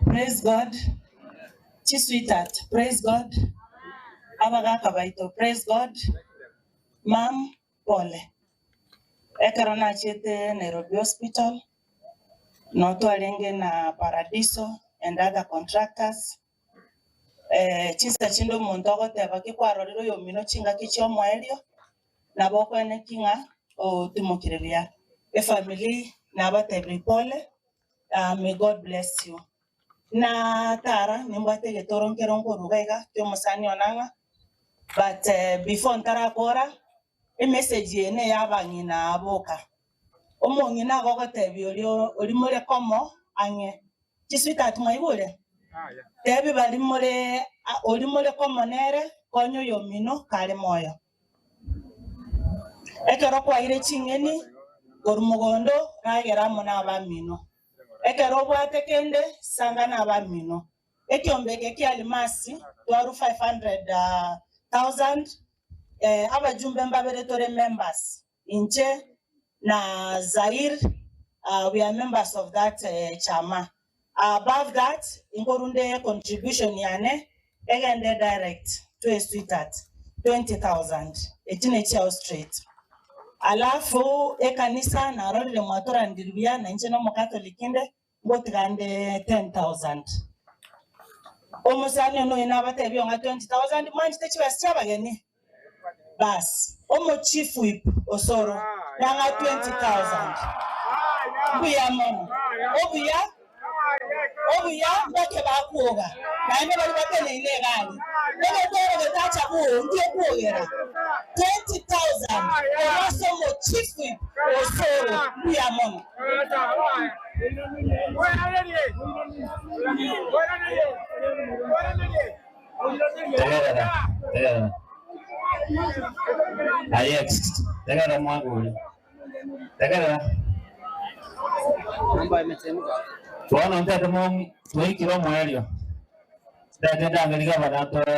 Praise God. Chisweetheart, praise God. Abagaka baito, praise God. Mum, pole. Ekero nachiete Nairobi Hospital, no twarenge na Paradiso and other contractors. Eh, chinsa chinde omonto ogoteba ki kwarorire oyomino chingaki chiomoerio, nabo okweneki ng'a otimokire buya. Efamily nabatebirie pole, ah, may God bless you. Na tara nimbwate egetoro nkere nkoruga iga kia omosani one ang'a, but eh, before ntarakora, emessage eye neya abang'ina boka. Omong'ina agogotebia oria oria more komo ang'e. Chisweetheart mwaigure? Tebi bari more oria more komo nere, konya oyomino kare moyo. Ekero kwaire ching'eni korwa mogondo, ragera amo nabamino. Ekero obwate kende, sanga nabamino. Ekiombe eke kia Alimasi twarwa 500,000, eh, abajumbe mbabere tore members, inche na Zair, we are members of that chama. Above that, nkorunde contribution yane egende direct to a sweetheart, 20,000, echi nechiao straight. Alafu ekanisa narorire mwatoranire buya, na inche na omocatholic inde, ngotiga nde 10,000. Omosani one oyo nabatebie ng'a 20,000 mwanchete chibesa chia abageni? Bas, omo chief whip Osoro nang'a 20,000. Mbuya mono. Obuya, obuya mbake bakwoga, naende baria bateneine egari. Egetoro getacha bwoo nki okwogera? 20,000 korwa ase omo chief whip Osoro. Mbuya mono. Tegerera, tegerera. Aye, tegerera mwagori. Tegerera. Bono ntete mo twaikire omoerio. Ntete ndangeria gavana toe.